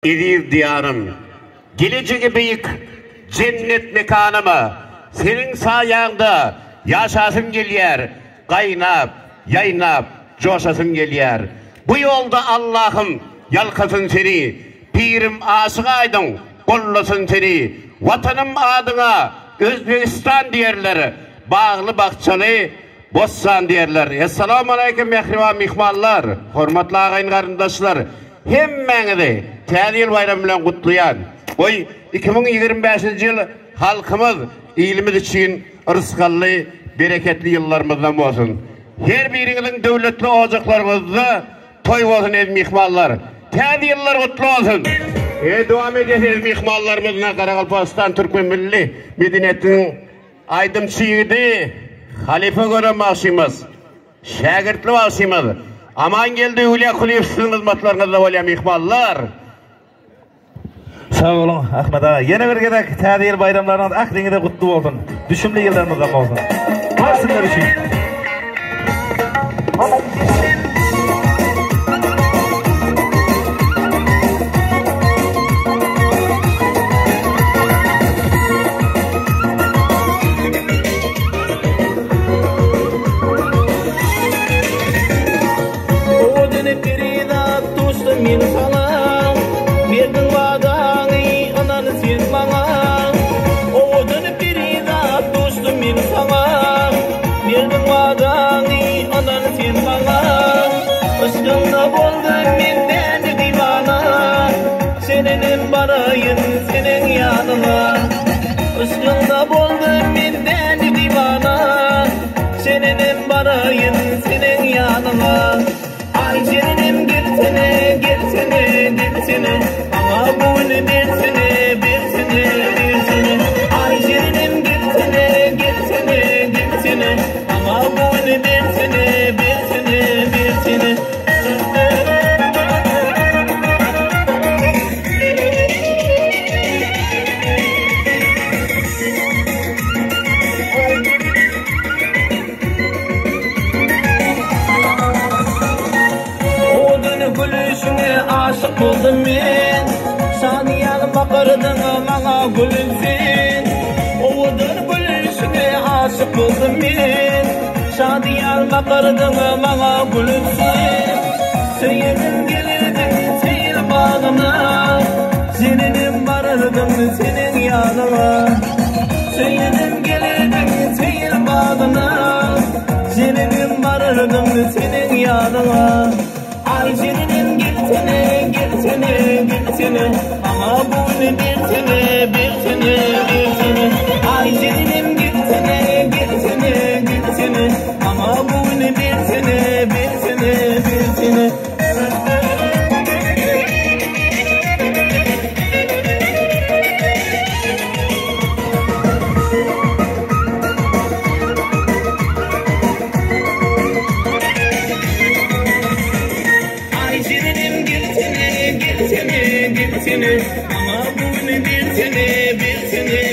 Eziz Diýarym, gelejegi beýik jennet mekanym, seniň saýaňda ýaşasym gelýär, gaýnap, ýaýnap, joşasym gelýär. Bu ýolda Allahym ýalkasyn seni, Pirim Aşyk Aýdyň gollasyn seni, Watanym adyňa Özbegistan diýerler, bagly-bakjaly bossan diýerler. Essalamualeýkum mähriban myhmanlar, hormatly agaýyn-garyndaşlar! Hemmäňizi Täze ýyl baýramy bilen gutlaýan. Goý, 2025-nji ýyl halkymyz, ilimiz üçin rysgally, bereketli ýyllarymyzdan bolsun. Her biriňiziň döwletli ojaklaryňyzda toý bolsun eziz myhmanlar. Täze ýyllar gutly bolsun! E dowam edýäs eziz myhmanlarymyzna Garagalpagystan Türkmen milli medeniýetiniň aýdymçy ýigidi halypa gören bagşymyz. Şägirtli bagşymyz Amangeldi Öwlýakulyýew siziň hyzmatlaryňyzda bolýar myhmanlar. Sag boluň Ahmet aga. Ýene bir gezek Täze ýyl baýramlaryňyz ähliňize gutly bolsun. Düşümli ýyllarymyzdan bolsun. Bar sizler üçin. Owadan perizat duşdum men saňa, Berdiň wadaňy ynan sen maňa. Owadan perizat duşdum men saňa, Berdiň wadaňy ynan sen maňa. Yşkyňda boldum men däli diwana, Senenem baraýyn seniň ýanyňa. Yşkyňda boldum men däli diwana, Senenem baraýyn seniň ýanyňa. Aý Jerinem gelsene, gelsene, gelsene, Maňa bu güni bersene, bersene, bersene. Aý Jerinem gelsene, gelsene, gelsene, Maňa bu güni bersene, bersene, bersene. Owadan gülüşiňe aşyk boldum men, Şadyýan bakardyň maňa gülüp sen. Owadan gülüşiňe aşyk boldum men, Şadyýan bakardyň maňa gülüp sen. Söýenim gelerdiň seýil bagyna, Senenem barardym seniň ýanyňa. Söýenim gelerdiň seýil bagyna, Senenem barardym seniň ýanyňa. Aý Şirinim gelsene, gelsene, gelsene, Maňa bu güni bersene, bersene, bersene. Aý Şirinim gelsene, gelsene, gelsene, Maňa bu güni bersene, bersene, bersene. Aý Şirinim gelsene, gelsene, gelsene, Maňa bu güni bersene, bersene, bersene.